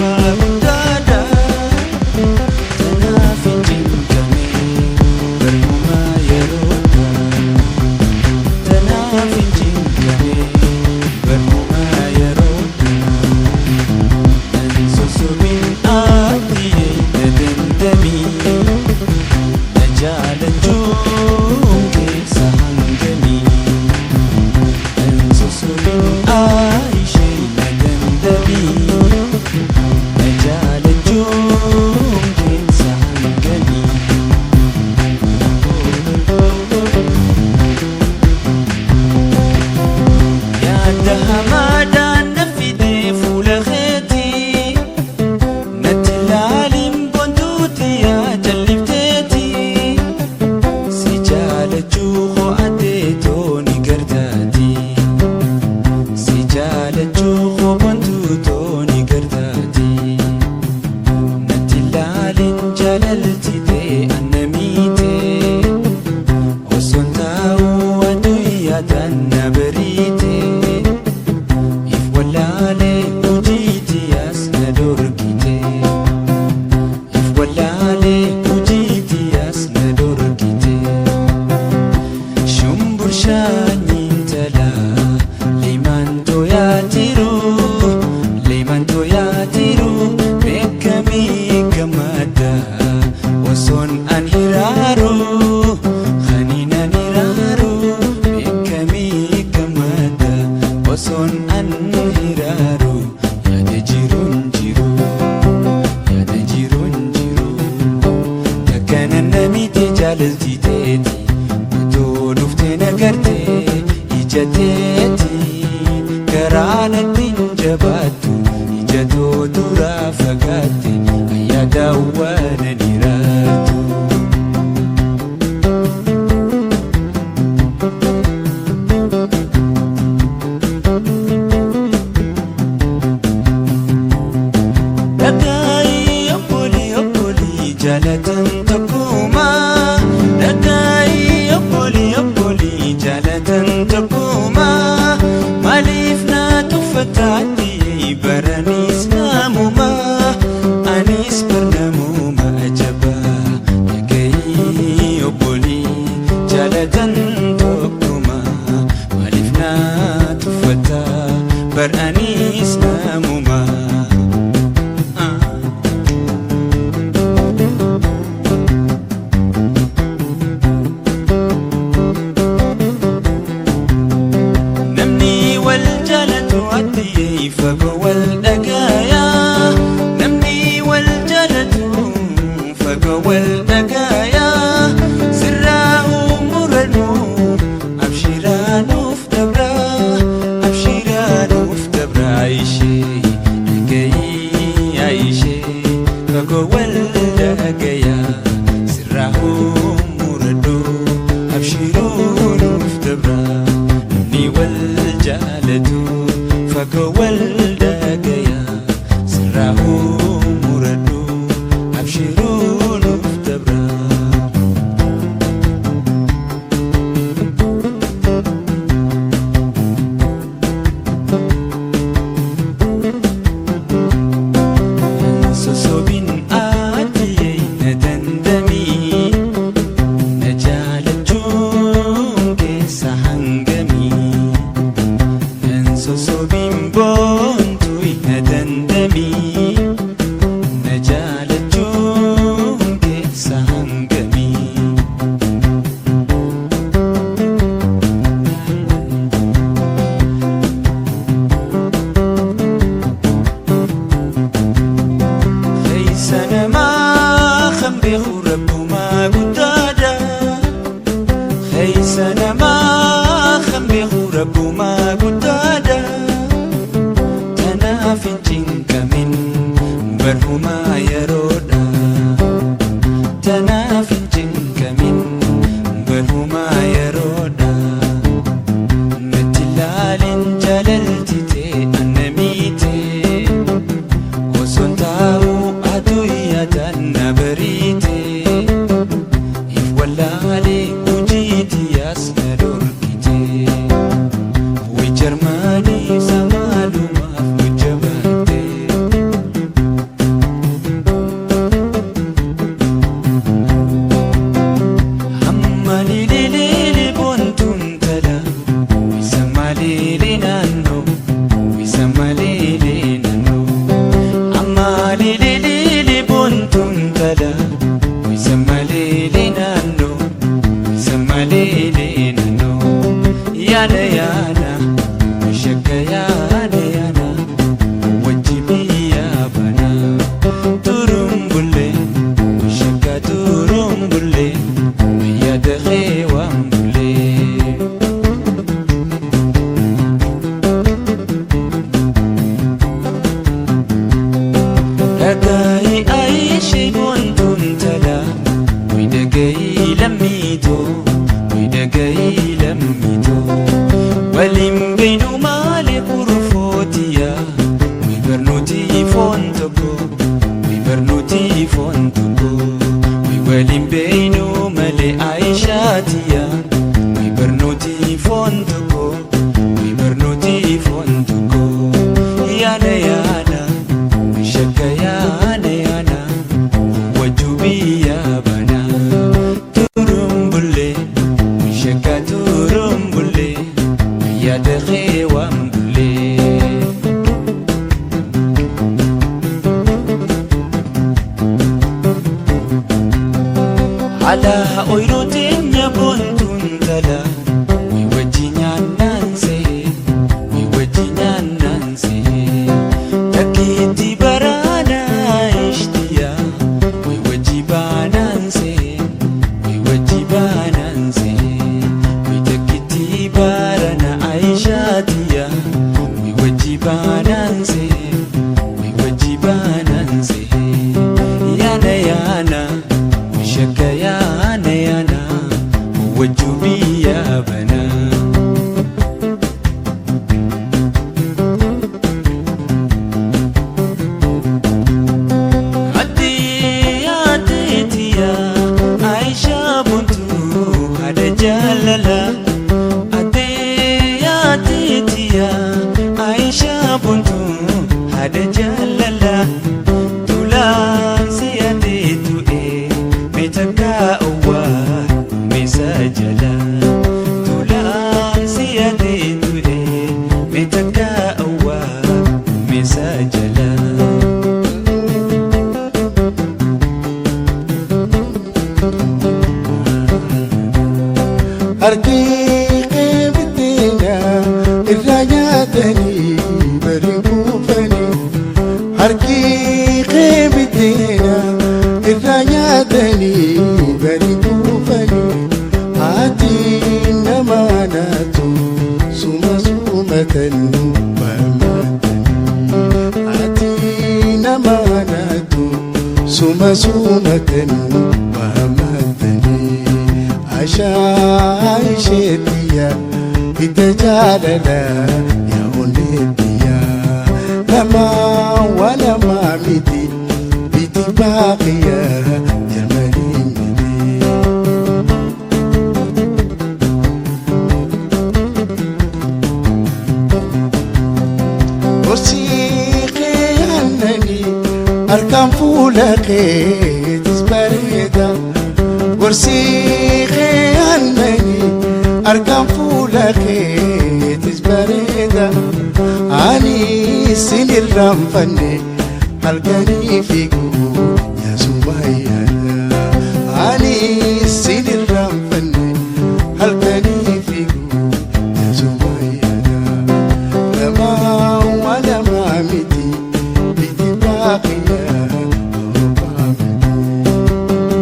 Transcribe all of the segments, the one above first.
Rabbumaa guddaadha. Tanaaf hin cinqamin, barrumaa yeroodha. Tanaaf hin cinqamin, barrumaa yeroodha. Nan sosobin ati na dandamii. Na jaalachuun keessa hangamii. Nan sosobin ishee na dandamii. Na jaalachuun keessa hangamii. Yaada hamaadhaan na fidee fuula keetii. Natti ilaaliin bontuuti yaa jallifteeti. Si jaalachuu ho'atee tooni gartaati. Si jaalachuu hobontuu tooni gartaati. Natti ilaaliin jaalalti ta'e annamiite. Osoon taa'uu aduu yaadaan na bariite. If wallaalee hojiitti as na dorgite. If wallaalee hojiitti as na dorgite. Shumburshaanyiin talaa leemaan tooyaa jiru. Leemaan tooyaa jiru beekamii gammada. Osoon an hiraaru kaniin an hiraaru beekamii gammada. Osoon an hiraaru yaada jiruun jiru. Yaada jiruun jiru. Takkana namiti jaalalti teeti. Otoo dhuftee na gartee ija teeti. Karaa natti hin jabaattu ija too duraa fagaatte ayyaa daawwana ni raartu. Dhagaayi obbolii obbolii jaalatan tokkuma. Dhagaayi obbolii obbolii jaalatan tokkuma. Maaliif na tuffataatti baraniis namuma. Anis barnamuma ajaba. Dhagaayi obbolii jaalatan tokkuma. Maaliif na tuffata baraniis namuma. Namni wal jaalatu ati fagoo wal dhagaya. Namni wal jaalatu fagoo wal dhagaya. Sirraa umurannu abshiraa nuuf dabra. Abshiraa nuuf dabra ishee dhagayi ishee fagoo wal dhagaya. Sirraa umurannu abshiruu nuuf dabra. Namni wal jaalatu fagoo wal dhagaya. Sirraa umurannu abshiruu nuuf dabra. Sosobin ati na dandamii. Na jaalachuun keessa hangamii. Nan sosobin boontuu na dandamii. Na jaalachuun keessa hangamii. Keessa namaa kan beeku Rabbumaa guddaadha. Keessa namaa kan beeku Rabbumaa guddaadha. Tanaaf hin cinqamin barrumaa yeroodha. Tanaaf hin cinqamin barrumaa yeroodha. Natti ilaalin jaalalti ta'e annamiite. Osoon taa'uu aduu yaadaan na bariite. If wallaalee hojiitti as na dorgite. Wi Jarmanii samaalumaaf nu jabaatte. foon tokko, wi barnuuti foon tokko, wi waliin beeynu malee Aishaatiya, wi barnuuti foon tokko, wi barnuuti foon tokko, yaana yaana, wi shakka yaana yaana, wajju biyya bana, turumbullee, wi shakka turumbullee, yaada kee waan bullee. Ala oyiruu boontuun tala, wi wajji nyaannaan see, wi wajji nyaannaan see, takkiitti baraana ishtiya, wi wajji baanaan see, wi wajji baanaan see, wi takkiitti barana Aishaatiya, wi wajji baanaan see, wi wajji baanaan see, yaana yaana. Shakka yaana yaana, wajju biyya bana. Ati ateetiya Aisha buntu haadha jaalala. Ati ateetiya Aisha buntu haadha jaalala. Tulaan si ateetu meetakka owwaa meesa jala. Tulaan si ateetu meetakka owwaa meesa jala. Harki qeebitteena irraa nyaatanii bari kuufanii. Harki qeebitteena irraa nyaatanii bari kuufanii. Haati nama naatu suma sumatan barmaatanii. Haati nama naatu suma sumatan barmaatanii. Ashaa isheetiya hidda jaalala yaa onneetiya lama walama miti biti baaqiya jarmanii miti. Gorsii qe'annanii harkaan fuula keetis bareeda. Gorsii qe'annanii harkaan fuula keetis bareeda. Ani sin irraanfanne halkanii fiiguu yaasuma yaada. Ani sin irraanfanne halkanii fiiguu yaasuma yaada. Lama walama miti biti baaqiya roobaa miti.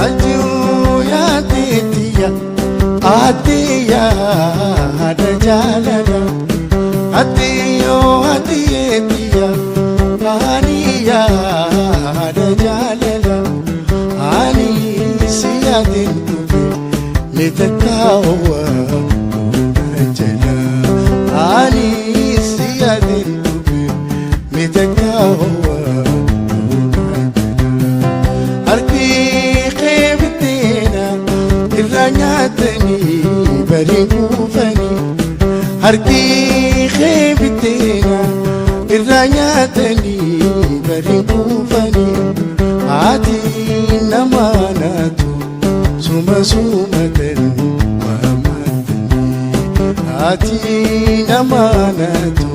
Ajuu yaadeetiya atiya haadha jaalala. Atiyoo atiyeetiya aniya haadha jaalala. Ani si yaadeen dhufe meetakkaawwa duuna jala. Ani si yaadeen dhufe meetakkaawwa duuna jala. Harki qeebitteena irraa nyaatanii bari kuufanii. Harki qeebitteena irraa nyaatanii bari kuufanii. Haati nama naatu suma sumatan waamaatanii. Haati nama naatu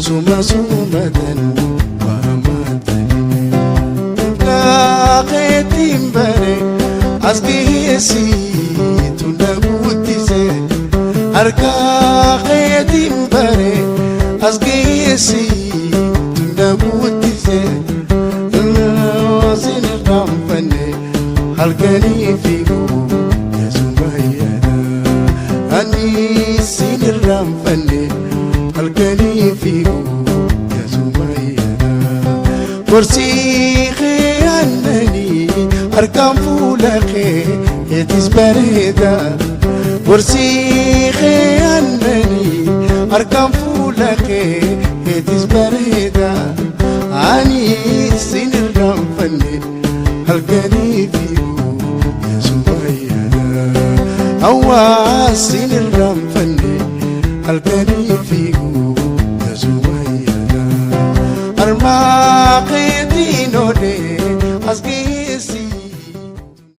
suma sumatan waamaatanii. Kaaqeetiin bare as geessi tunda guuttise. Harka keetiin bare as geessi tunda guuttise. Sin irraanfanne halkanii fiiguu yaasuma yaada. Ani sin irraanfanne halkanii fiiguu yaasuma yaada. Gorsii qe'annanii harkaan fuula kee eetis bareeda. Gorsi kee aannanii harkaan fuula kee keetis bareeda. Ani sin irraanfanne halkanii fi guyyasuma yaada. Hawaasin irraanfanne halkanii fi guyyasuma yaada. Armaa.